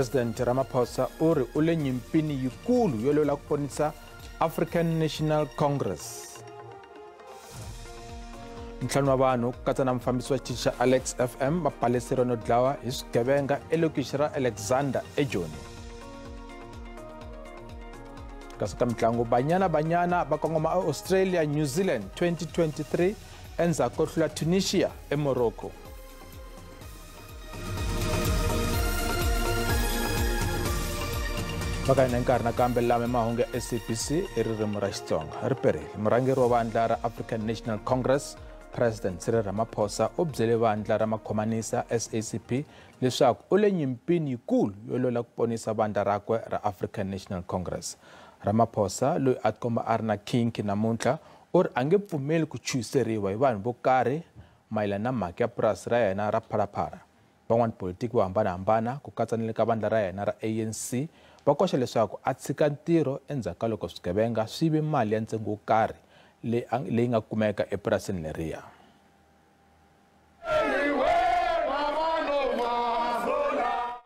President Ramaphosa u ri u le nyimpini yikulu yo lwela ku ponisa African National Congress. Ntlhanu wa vanhu ku katsa na mufambisi wa xitichi xa Alex FM va baleseriwa no dlawa hi swigevenga elokixi ra Alexander eJoni. Kasi ka mitlangu, Banyana Banyana va kongoma eAustralia New Zealand 2023 endzhaku ko hlula Tunisia eMorocco. Va ka hina nkarhi nakambe lama mahungu ya SABC hi ririmi ra Xitsonga. Ri perile. Murhangeri wa vandla ra African National Congress President Cyril Ramaphosa u byele vandla ra Makhomanisa SACP leswaku u le nyimpini yikulu yo lwela ku ponisa vandla rakwe ra African National Congress. Ramaphosa loyi a tikomba a ri na kinki namuntlha u ri a nge pfumeli ku chuhiseriwa hi vanhu vo karhi mayelana na mhaka ya purasi ra yena ra Phalaphala. Van'wani politiki vo hambanahambana ku katsa na le ka vandla ra yena ra ANC va koxa leswaku a tshika ntirho endzhaku ka loko swigevenga swi yive mali ya ntsengo wo karhi leyi nga kumeka epurasini leriya.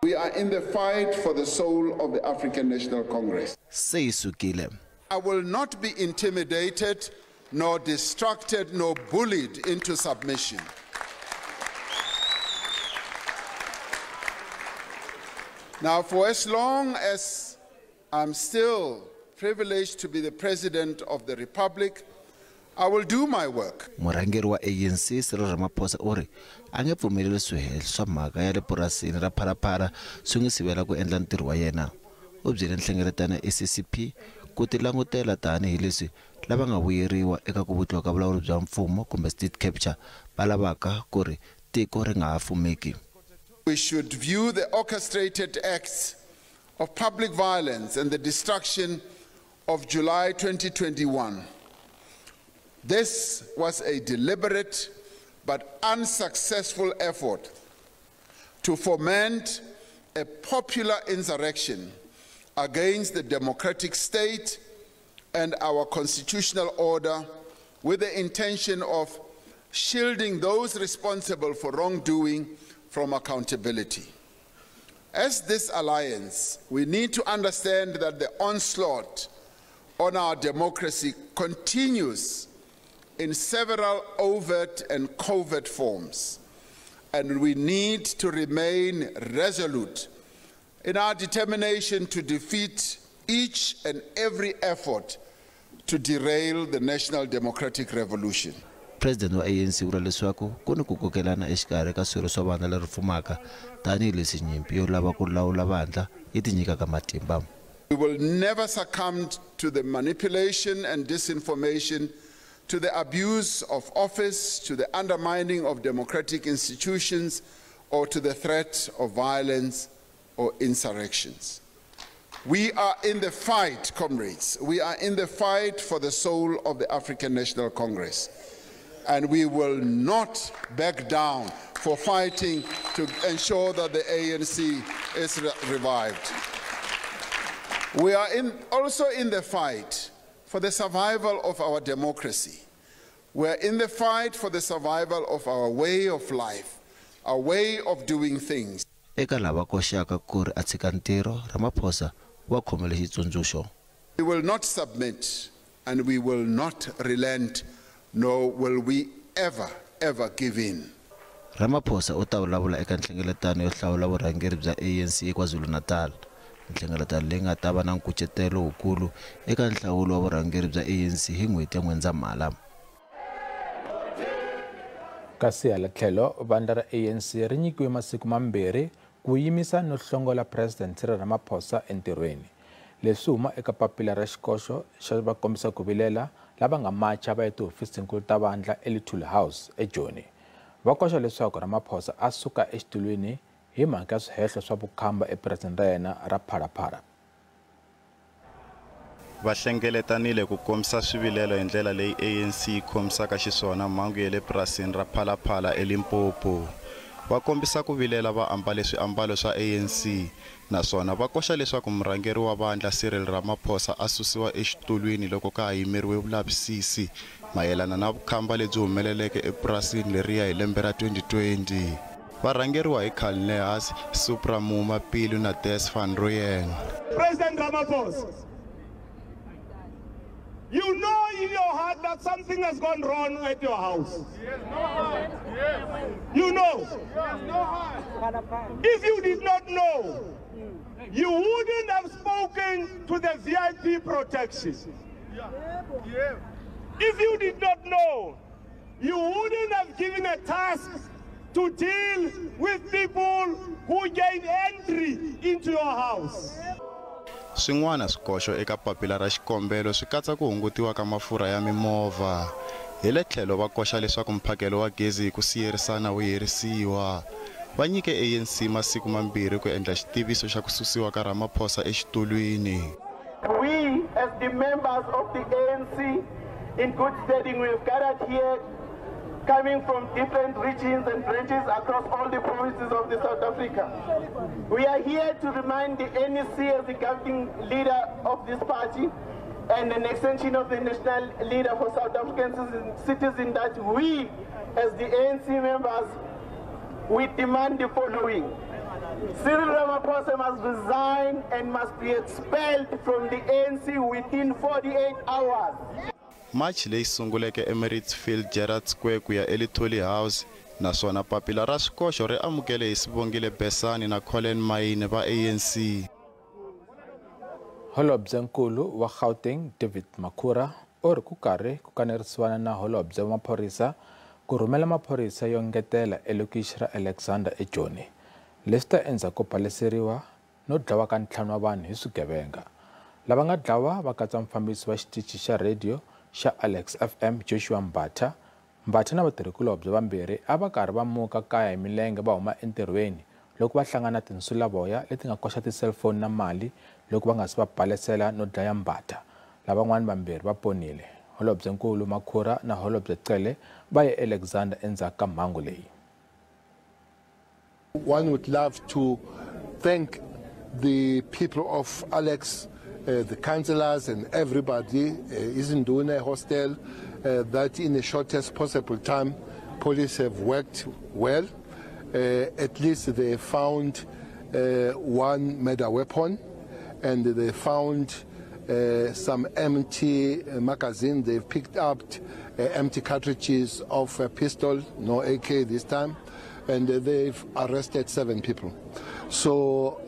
We are in the fight for the soul of the African National Congress. Se yi sukile. I will not be intimidated, nor distracted, nor bullied into submission. Now, for as long as I'm still privileged to be the President of the Republic, I will do my work. Murhangeri wa ANC Cyril Ramaphosa u ri a nge pfumeleli swihehlo swa mhaka ya le purasini ra Phalaphala swi n'wi sivela ku endla ntirho wa yena. U byele nhlengeletano ya SACP ku tilangutela tanihileswi lava nga vuyeriwa eka ku vutliwa ka vulawuri bya mfumo kumbe state capture va lavaka ku ri tiko ri nga ha fumeki. We should view the orchestrated acts of public violence and the destruction of July 2021. This was a deliberate but unsuccessful effort to foment a popular insurrection against the democratic state and our constitutional order with the intention of shielding those responsible for wrongdoing from accountability. As this alliance, we need to understand that the onslaught on our democracy continues in several overt and covert forms, and we need to remain resolute in our determination to defeat each and every effort to derail the national democratic revolution. President wa ANC u vula leswaku ku ni ku kokelana exikarhi ka swirho swa vandla leri fumaka tanihileswi nyimpi yo lava ku lawula vandla yi tinyikaka matimba. We will never succumb to the manipulation and disinformation, to the abuse of office, to the undermining of democratic institutions, or to the threat of violence or insurrections. We are in the fight, comrades. We are in the fight for the soul of the African National Congress. And we will not back down for fighting to ensure that the ANC is revived. We are also in the fight for the survival of our democracy. We are in the fight for the survival of our way of life, our way of doing things. Eka lava koxaka ku ri a tshika ntirho, Ramaphosa wa khomele xitsundzuxo. We will not submit and we will not relent, nor will we ever, ever give in. Ramaphosa u ta vulavula eka nhlengeletano yo hlawula vurhangeri bya ANC eKwaZulu-Natal. Nhlengeletano leyi nga ta va na nkucetelo wukulu eka nhlawulo wa vurhangeri bya ANC hi n'hweti ya N'wendzamhala. Kasi hala tlhelo, vandla ra ANC ri nyikiwe masiku mambirhi ku yimisa no hlongola President Cyril Ramaphosa entirhweni. Leswi huma eka papila ra xikoxo xa va kombisa ku vilela lava nga macha va ya tihofisinkulu ta vandla eLuthuli House eJoni. Va koxa leswaku Ramaphosa a suka exitulwini hi mhaka ya swihehlo swa vukhamba epurasini ra yena ra Phalaphala. Va hlengeletanile ku kombisa swivilelo hi ndlela leyi ANC yi khomisaka xiswona mhangu ya le purasini ra Phalaphala eLimpopo. Va kombisa ku vilela va ambale swiambalo swa ANC naswona va koxa leswaku murhangeri wa vandla Cyril Ramaphosa a susiwa exitulwini loko ka ha yimeriwe vulavisisi mayelana na vukhamba lebyi humeleleke epurasini leriya hi lembe ra 2020. Va rhangeriwa hi Carl Nehas, Supra Muma Pilu na Des van Rooyen. President Ramaphosa, you know in your heart that something has gone wrong at your house. You know. If you did not know, you wouldn't have spoken to the VIP protection. If you did not know, you wouldn't have given a task to deal with people who gain entry into your house. Swin'wana swikoxo eka papila ra xikombelo swi katsa ku hungutiwa ka mafurha ya mimovha. Hi le tlhelo va koxa leswaku mphakelo wa gezi hi ku siyerisana wu herisiwa. Va nyike ANC masiku mambirhi ku endla xitiviso xa ku susiwa ka Ramaphosa exitulwini. We as the members of the ANC in good standing, we have gathered here coming from different regions and branches across all the provinces of the South Africa. We are here to remind the NEC as the governing leader of this party and an extension of the national leader for South African citizens that we, as the ANC members, we demand the following. Cyril Ramaphosa must resign and must be expelled from the ANC within 48 hours. March leyi sunguleke eMaritzfield Gerard Square ku ya eLithuli House, naswona papila ra swikoxo ri amukele hi Sibongile Besani na Colin Maine va ANC. Holobyenkulu wa Gauteng David Makhura u ri ku karhi ku kanerisiwana na holobye wa maphorisa ku rhumela maphorisa yo ngetela elokixi ra Alexander eJoni. Leswi ta endzhaku ko baleseriwa no dlawa ka 5 wa vanhu hi swigevenga. Lava nga dlawa va katsa mufambisi wa xitichi xa radio xa Alex FM Joshua Mbatha. Mbatha na vatirhikulobye vambirhi a va karhi va muka kaya hi milenge va huma entirhweni loko va hlangana tinsulavoya leti nga koxa ti-cellphone na mali loko va nga si va balesela no dlaya Mbatha. Lavan'wana vambirhi va ponile. Holobyenkulu Makhura na holobye Cele va ye Alexander endzhaku ka mhangu leyi. One would love to thank the people of Alex, the councillors and everybody, Izinduna Hostel, that in the shortest possible time, police have worked well. At least they found one murder weapon, and they found some empty magazine. They've picked up empty cartridges of a pistol, no AK this time, and they've arrested 7 people. So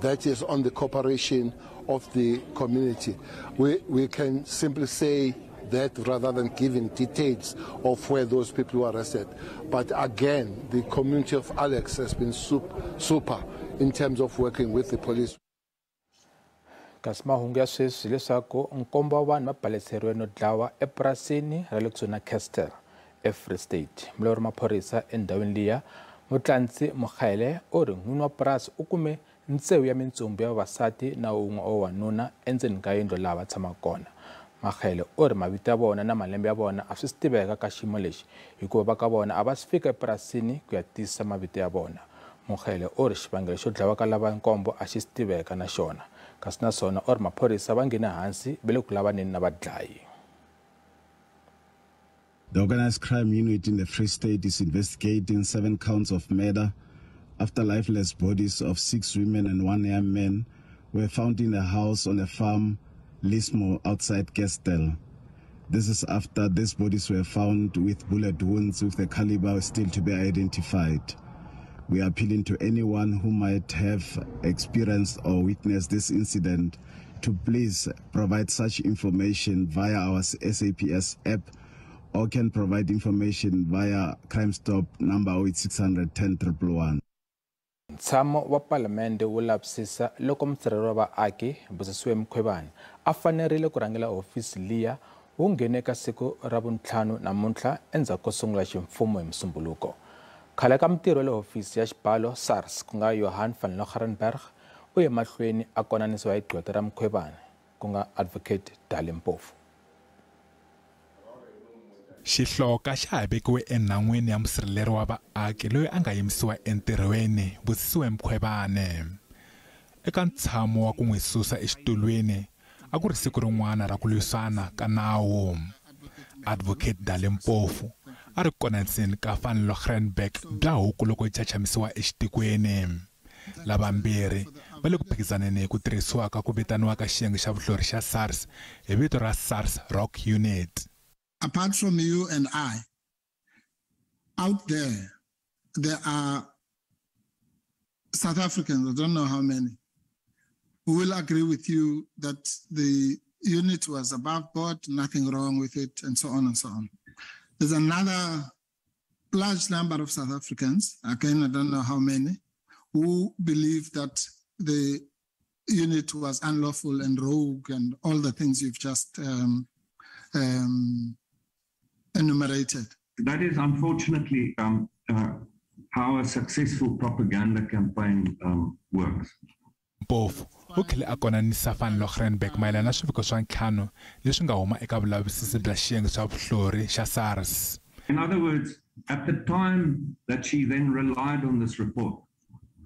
that is on the cooperation of the community. We can simply say that rather than giving details of where those people were arrested. But again, the community of Alex has been super in terms of working with the police. Kasi mahungu ya sweswi leswaku nkombo wa vanhu va baleseriwe no dlawa epurasini ra le kusuhi na Kestell eFree State. Mulawuri maphorisa endhawini liya Mutlantsi Mokhele u ri n'wini wa purasi u kume ntsevu ya mintsumbu ya vavasati na wun'we wa wanuna endzeni ka yindlu laha va tshamaka kona. Mokhele u ri mavito ya vona na malembe ya vona a swi si tiveka ka xiyimo lexi hikuva va ka vona a va si fika epurasini ku ya tiyisisa mavito ya vona. Mokhele u ri xivangelo xo dlawa ka lava nkombo a xi si tiveka na xona. Kasi naswona u ri maphorisa va nghene hansi va le ku lavaneni na vadlayi. The organized crime unit in the Free State is investigating 7 counts of murder after lifeless bodies of 6 women and 1 young man were found in a house on a farm, Lismo, outside Kestell. This is after these bodies were found with bullet wounds with the caliber still to be identified. We are appealing to anyone who might have experienced or witnessed this incident to please provide such information via our SAPS app or can provide information via Crime Stop number 8600 10 111. Ntshamo wa palamende wu lavisisa loko musirheleli wa vaaki Busisiwe Mkhwebane a fanerile ku rhangela hofisi liya wu nghene eka siku ra vuntlhanu namuntlha endzhaku ko sungula ximfumo hi Musumbuluko. Khale ka mutirhi wa le hofisi ya xibalo SARS ku nga Johan van Loggerenberg u ye mahlweni a konanisiwa hi gqweta ra Mkhwebane ku nga Advocate Dali Mpofu. Xihloka xa ha vekiwe enhan'wini ya musirheleri wa vaaki loyi a nga yimisiwa entirhweni Busisiwe Mkhwebane. Eka ntshamo wa ku n'wi susa exitulwini a ku ri siku rin'wana ra ku lwisana ka nawu. Advocate Dali Mpofu a ri konaniseni ka Van Loggerenberg bya huku loko yi chachamisiwa exitikweni. Lavambirhi va le ku phikizaneni hi ku tirhisiwa ka ku vitaniwa ka xiyenge xa vuhlori xa SARS hi vito ra SARS Rock Unit. Apart from you and I, out there, there are South Africans, I don't know how many, who will agree with you that the unit was above board, nothing wrong with it, and so on and so on. There's another large number of South Africans, again, I don't know how many, who believe that the unit was unlawful and rogue and all the things you've just enumerated. That is unfortunately how a successful propaganda campaign works. Mpofu u tlhele a konanisa Van Loggerenberg mayelana na swiviko swa ntlhanu leswi nga huma eka vulavisisi bya xiyenge xa vuhlori xa SARS. In other words, at the time that she then relied on this report,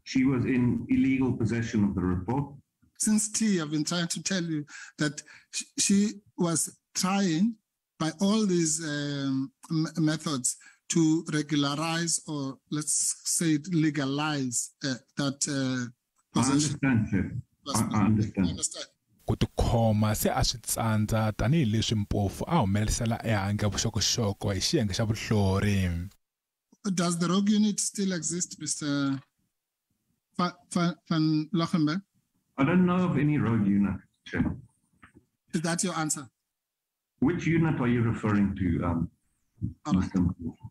she was in illegal possession of the report. Since tea, I've been trying to tell you that she was trying by all these methods to regularize, or let's say legalize, that possession. I understand, sir. I understand. Ku tikhoma se a swi tsandza tanihileswi Mpofu a humelerisela ehandle vuxokoxoko hi xiyenge xa vuhlori. Does the rogue unit still exist, Mr. Van Loggerenberg? I don't know of any rogue unit, Chair. Is that your answer? Which unit are you referring to, Mr. Mpofu?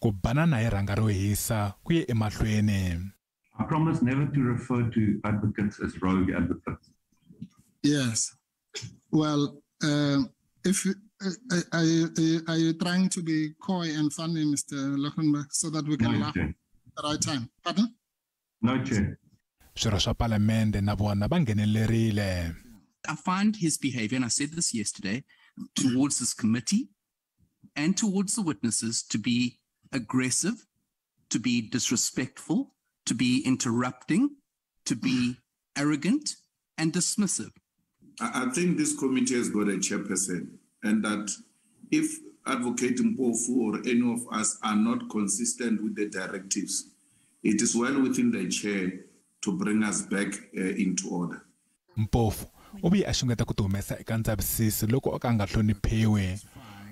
Ku banana hi rhanga ro hisa ku ye emahlweni. I promise never to refer to advocates as rogue advocates. Yes. Well, if you, are you trying to be coy and funny, Mr. Loggerenberg, so that we can laugh at the right time? Pardon? No, Chair. Swirho swa Palamende na vona va nghenelerile. I find his behavior, and I said this yesterday, towards this committee and towards the witnesses to be aggressive, to be disrespectful, to be interrupting, to be arrogant and dismissive. I think this committee has got a chairperson, and that if Advocate Mpofu or any of us are not consistent with the directives, it is well within the chair to bring us back into order. Mpofu u vuye a xungeta ku tihumesa eka ndzavisiso loko o ka nga hloniphiwi.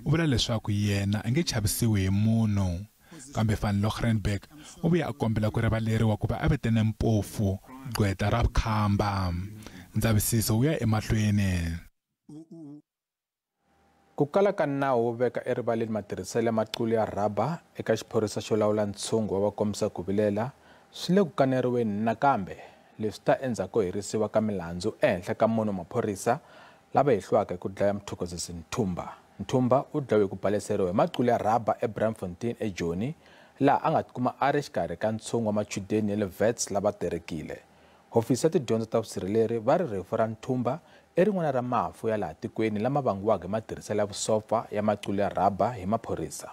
U vula leswaku yena a nge chavisiwi hi munhu. Kambe Van Loggerenberg u vuye a kombela ku rivaleriwa ku va a vitane Mpofu gqweta ra khamba. Ndzavisiso wu ya emahlweni. Ku kala ka nawu wo veka erivaleni matirhiselo ya maqulu ya rhaba eka xiphorisa xo lawula ntshungu wa vakombisa ku vilela swi le ku kaneriweni nakambe. Leswi ta endzhaku ko herisiwa ka milandzu ehenhla ka munhu maphorisa lava hehliwaka hi ku dlaya Mthokozisi Nthumba. Nthumba u dlawe hi ku baleseriwa hi maqulu ya rhaba eBraamfontein eJoni, laha a nga tikuma a ri exikarhi ka ntshungu wa machudeni ya le Wits lava terekile. Hofisi ya tidyondzo ta vusirheleri va ri rifu ra Nthumba i rin'wana ra mafu ya laha tikweni lama vangiwaka hi matirhiselo ya vusopfa ya maqulu ya rhaba hi maphorisa.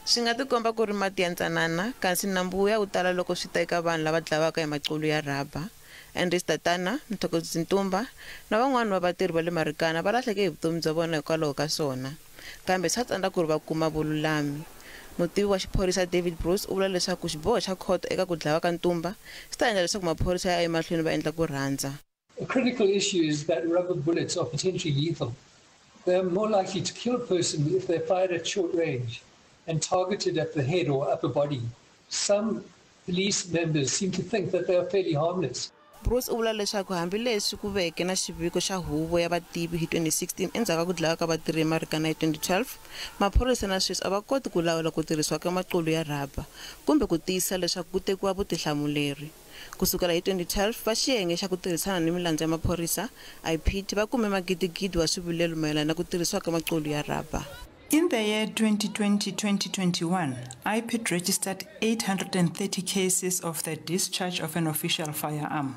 Swi nga tikomba ku ri mati ya ntsanana, kasi nambu wu ya wu tala loko swi ta eka vanhu lava dlawaka hi maqulu ya rhaba. Andries Tatana, Mthokozisi Ntumba na van'wana va vatirhi va le Marikana va lahleke hi vutomi bya vona hikwalaho ka swona, kambe swa tsandza ku ri va kuma vululami. Mutivi wa xiphorisa David Bruce u vula leswaku xiboho xa khoto eka ku dlawa ka Ntumba swi ta endla leswaku maphorisa ya emahlweni va endla ku rhandza. A critical issue is that rubber bullets are potentially lethal. They are more likely to kill a person if they're fired at short range and targeted at the head or upper body. Some police members seem to think that they are fairly harmless. Bruce u vula leswaku hambileswi ku veke na xiviko xa huvo ya vativi hi 2016 endzhaku ka ku dlawa ka vatirhi eMarikana hi 2012, maphorisa na sweswi a va koti ku lawula ku tirhisiwa ka maqulu ya rhaba kumbe ku tiyisisa leswaku ku tekiwa vutihlamuleri. Ku sukela hi 2012, va xiyenge xa ku tirhisana ni milandzu ya maphorisa IPID va kume magidigidi wa swivilelo mayelana na ku tirhisiwa ka maqulu ya rhaba. In the year 2020-2021, IPID registered 830 cases of the discharge of an official firearm.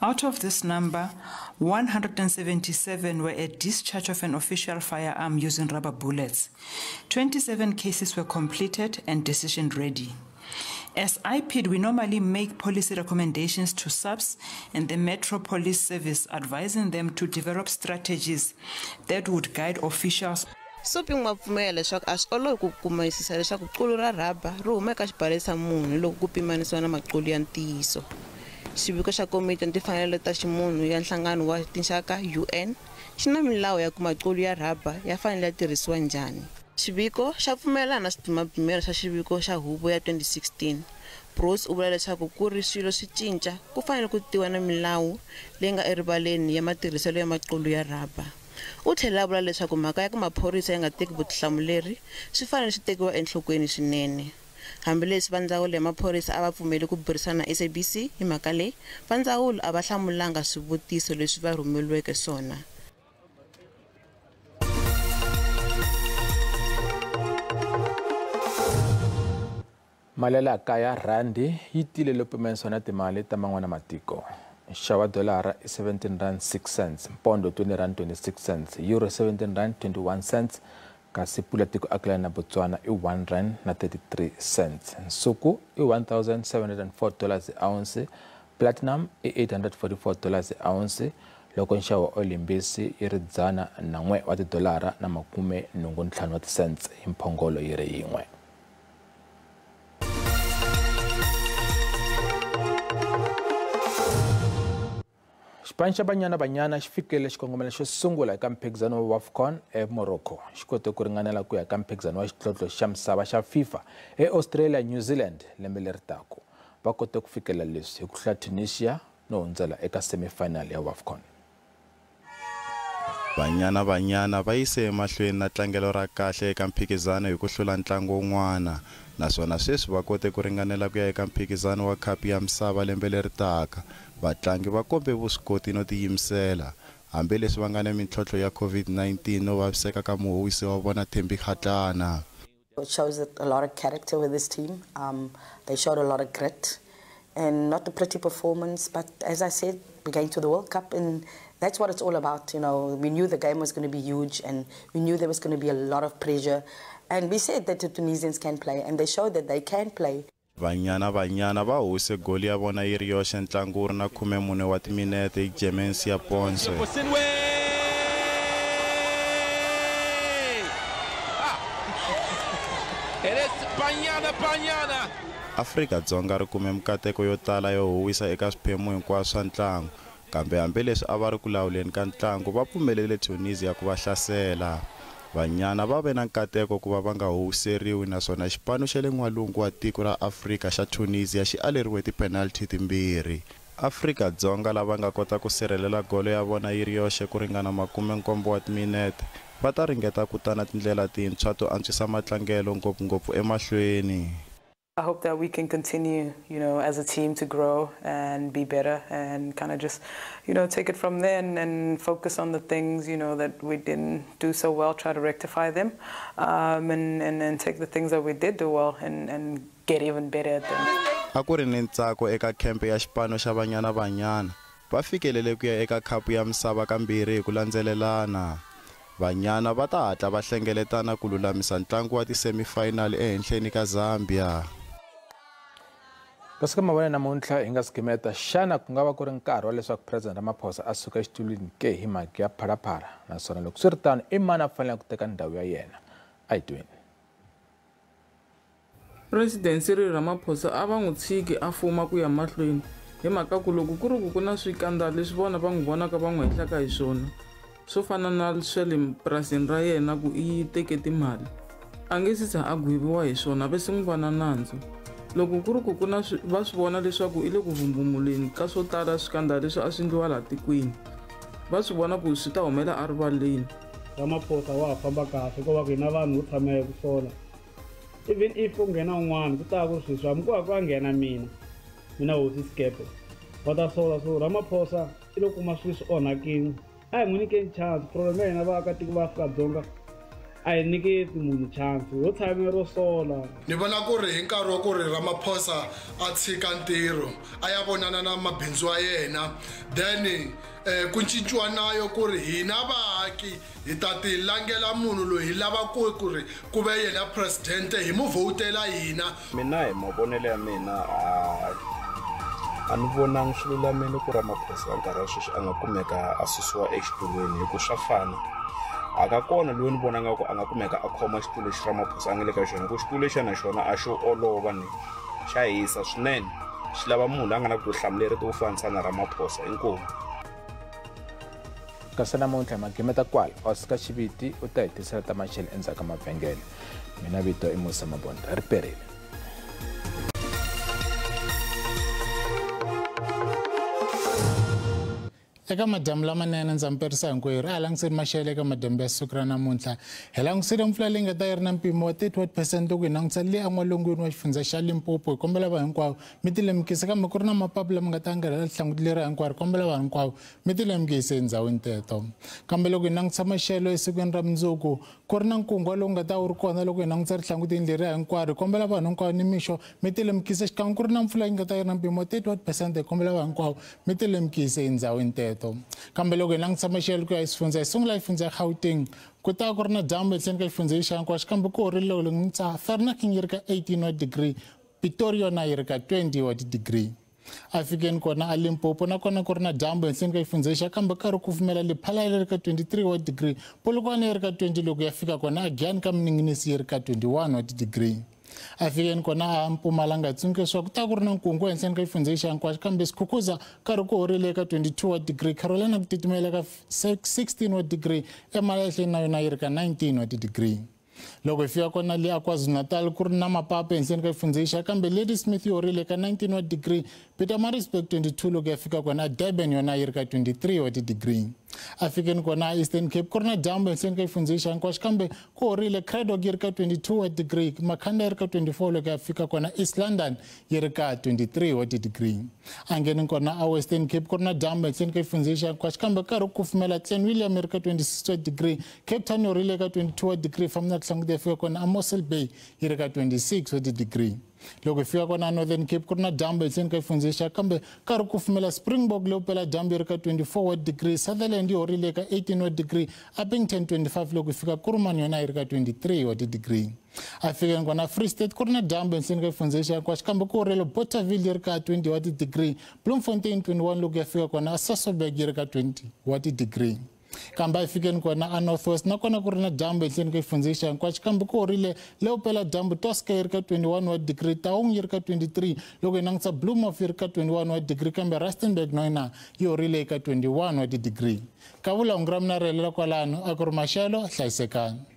Out of this number, 177 were a discharge of an official firearm using rubber bullets. 27 cases were completed and decision ready. As IPID, we normally make policy recommendations to SAPS and the Metro Police Service, advising them to develop strategies that would guide officials. Suping wa pfumela leswaku a swi olovi ku kumisisa leswaku qulu ra rhaba ri huma eka xibalesa munhu loko ku pimanisiwa na maqulu ya ntiyiso. Xiviko xa Komiti ya Timfanelo ta Ximunhu ya Nhlangano wa Tinxaka UN xi na milawu ya ku maqulu ya rhaba ya fanele ya tirhisiwa njhani. Xiviko xa pfumelelana na swibumabumelo swa xiviko xa Huvo ya 2016. Broos u vula leswaku ku ri swilo swi cinca ku fanele ku tiwa na milawu leyi nga erivaleni ya matirhiselo ya maqulu ya rhaba. U tlhela a vula leswaku mhaka ya ku maphorisa ya nga teki vutihlamuleri swi fanele swi tekiwa enhlokweni swinene. Hambileswi va ndzawulo ya maphorisa a va pfumeli ku burisana na SABC hi mhaka leyi, va ndzawulo a va hlamulanga swivutiso leswi va rhumeriweke swona. Mali ya laha kaya rhandi yi tile loko pimanisiwa na timali ta man'wana matiko. Nxavo wa dolara i R17.06, pondo R20.26, euro R17.21, kasi pula tiko akelana na Botswana i R1.33. Nsuku i $1,704 ounce, platinum i $844 ounce, loko nxavo wa olimbisi yi ri $101 na 85 wa tisentse hi mphongolo yi ri yin'we. Xipano xa Banyana Banyana xi fikele xikongomelo xo sungula eka mphikizano wa WAFCON eMorocco. Xi kote ku ringanela ku ya ka mphikizano wa xidlodlo xa misava xa FIFA eAustralia, New Zealand lembe leri taka. Va kote ku fikelela leswi hi ku hlula Tunisia no hundzela eka semifinal ya WAFCON. Banyana Banyana va yise emahlweni na tlangelo ra kahle eka mphikizano hi ku hlula ntlangu wun'wana, naswona sweswi va kote ku ringanela ku ya eka mphikizano wa khapu ya misava lembe leri taka. Vatlangi va kombe vuswikoti no tiyimisela hambileswi va nga na mintlhontlho ya COVID-19 no vaviseka ka muhowisi wa vona Thembi Kgatlana. It shows a lot of character with this team. They showed a lot of grit and not a pretty performance, but as I said, we're going to the World Cup and that's what it's all about. You know, we knew the game was going to be huge and we knew there was going to be a lot of pressure, and we said that the Tunisians can play and they showed that they can play. Banyana Banyana va howise goli ya vona yi ri yoxe ntlangu wu ri na 14 wa timinete hi Jermaine ya Ponce. Afrika-Dzonga ri kume mikateko yo tala yo howisa eka swiphemu hinkwaswo swa ntlangu, kambe hambileswi a va ri ku lawuleni ka ntlangu va pfumelele Tunisia ku va hlasela. Banyana va ve na nkateko ku va va nga howiseriwi, naswona xipano xa le n'walungu wa tiko ra Afrika xa Tunisia xi aleriwe tipenalty timbirhi. Afrika-Dzonga lava nga kota ku sirhelela golo ya vona yi ri yoxe ku ringana 70 wa timinete va ta ringeta ku ta na tindlela tintshwa to antswisa matlangelo ngopfungopfu emahlweni. I hope that we can continue, you know, as a team to grow and be better and kind of just, you know, take it from there and focus on the things, you know, that we didn't do so well, try to rectify them, and take the things that we did do well and get even better at them. A ku ri ni ntsako eka khempe ya xipano xa Banyana Banyana. Va fikelele ku ya eka khapu ya misava kambirhi hi ku landzelelana. Banyana va ta hatla va hlengeletana ku lulamisa ntlangu wa ti-semifinal ehenhleni ka Zambia. Kasi ka mavona namuntlha hi nga si gimeta, xana ku nga va ku ri nkarhi wa leswaku President Ramaphosa a suka exitulwini ke hi mhaka ya Phalaphala? Naswona loko swi ri tano, i mani a faneleke ku teka ndhawu ya yena? A hi tweni. President Cyril Ramaphosa a va n'wi tshiki a fuma ku ya mahlweni hi mhaka ku loko ku ri ku ku na swikandza leswi vona va n'wi vonaka va n'wi hehlaka hi swona swo fana na swa le purasini ra yena ku i teke timali a nge se a gweviwa hi swona va se n'wi vona nandzu. Loko ku ri ku ku na va swi vona leswaku i le ku vumbumuleni ka swo tala swikandza leswi a swi endliwa laha tikweni va swi vona ku swi ta humela erivaleni. Ramaphosa wa ha famba kahle ko va ku hina vanhu vo tshamela ku sola, even if ku nghena un'wana ku ta ku sweswi hambi ku va ku a nghena mina hosi Sikepe va ta sola. So Ramaphosa i lo kuma swilo swi onhakini, a hi n'wi nyikeni chance. Problem ya hina vaakatiko va Afrika-Dzonga a hi nyiketi munhu chance, ho tshamela ro sola. Ni vona ku ri hi nkarhi wa ku ri Ramaphosa a tshika ntirho a ya vonana na mabindzu ya yena, then ku cinciwa nayo ku ri hina vaaki hi ta ti langela munhu loyi hi lava ku ri ku ve yena president hi mu vhotela hina. Mina hi mavonelo ya mina a ni vonangi swi lulamile ku Ramaphosa nkarhi wa sweswi a nga kumeka a susiwa exitulwini hi ku swa fana. A ka kona loyi ni vona nga ku a nga kumeka a khoma xitulu lexi Ramaphosa a nga le ka xona, ku xitulu lexiya na xona a xo olova ni xa hisa swinene, xi lava munhu loyi a nga na vutihlamuleri to fanisa na Ramaphosa. Inkomu. Kasi namuntlha magimeta kwala Oscar Xiviti u ta hi tisela ta maxelo endzhaku ka mavhengele. Mina vito i Musa Mabonda, ri perile. Eka madyambu lamanene ndza mi perisa hinkwerhu, a hi langutiseni maxelo eka madyambu ya siku ra namuntlha. Hi langutisile mpfula leyi nga ta yi ri na mpimo wa 31% loko hi langutisa le en'walungwini wa xifundza xa Limpopo. Hi kombela vanhu hinkwavo mi ti lemukisa, kambe ku ri na mapapu lama nga ta angarhela rihlanguti leri hinkwaro. Hi kombela vanhu hinkwavo mi ti lemukisa endhawini teto. Kambe loko hi langutisa maxelo esikwini ra mundzuku, ku ri na nkungwa lowu nga ta wu ri kona loko hi langutisa rihlangutini leri hinkwaro. Hi kombela vanhu hinkwavo ni mixo mi ti lemukisa, xikan'we ku ri na mpfula yi nga ta yi ri na mpimo wa 31%. Hi kombela vanhu hinkwavo mi ti lemukisa endhawini teto. Kambe loko hi langutisa maxelo ku ya hi xifundza, hi sungula hi xifundza ya Gauteng, ku ta ku ri na dyambu ehenhleni ka xifundza lexi hinkwaxo, kambe ku horile loko langutisa Vereeniging yi ri ka 18 wa degree, Pretoria yona yi ri ka 20 wa degree. A fikeni kona a Limpopo nakona ku ri na dyambu ehenhleni ka xifundza lexiya, kambe karhi ku pfumela Lephalale yi ri ka 23 wa degree, Polokwane yi ri ka 20 loko ya fika kona a Giyani ka Mininginiso yi ri ka 21 wa degree. A fikeni kona a Mpumalanga hi tsundzuka leswaku ku ta ku ri na nkungu ehenhleni ka xifundza lexiya hinkwaxo, kambe Skukuza karhi ku horile eka 22 wa degree, Carolina ku titimela ka 16 wa degree, Emalahleni na yona yi ri ka 19 wa degree. Loko hi fika kona le a KwaZulu-Natal ku ri na mapapa ehenhleni ka xifundza lexiya, kambe Ladysmith yi horile ka 19 wa degree, Pietermaritzburg 22 loko ya fika kona a Durban yona yi ri ka 23 wa degree. A fikeni kona a Eastern Cape ku ri na dyambu ehenhleni ka xifundza lexiya hinkwaxo, kambe ku horile Cradock yi ri ka 22 wa degree, Makhanda yi ri ka 24 loko ya fika kona East London yi ri ka 23 wa degree. A ngheneni kona a Western Cape ku ri na dyambu ehenhleni ka xifundza lexiya hinkwaxo, kambe karhi ku kufumela Clanwilliam yi ri ka 26 wa degree, Cape Town yi horile ka 22 wa degree, famba na rihlanguti ya fika kona a Mossel Bay yi ri ka 26 wa degree. Loko hi fika kona Northern Cape ku ri na dyambu ehenhleni ka xifundza lexiya, kambe karhi ku kufumela Springbok leyi vupela dyambu yi ri ka 24 wa degree, Sutherland yi horile ka 18 wa degree, Upington 25 loko hi fika Kuruman yona yi ri ka 23 wa degree. A fikeni kona Free State ku ri na dyambu ehenhleni ka xifundza lexiya hinkwaxo, kambe ku horile Bothaville yi ri ka 20 wa degree, Bloemfontein 21 loko ya fika kona Sasolburg yi ri ka 20 wa degree. Kambe a fikeni kona a North West nakona ku ri na dyambu ehenhleni ka xifundza lexiya hinkwaxo, kambe ku horile lewupela dyambu Tosca yi ri ka 21 wa degree, Taung yi ri ka 23 loko hi langutisa Bloemhof yi ri ka 21 wa degree, kambe Rustenburg na yona yi horile eka 21 wa degree. Ka vulahungu ra mina ri helela kwalano, a ku ri maxelo, hlayisekani.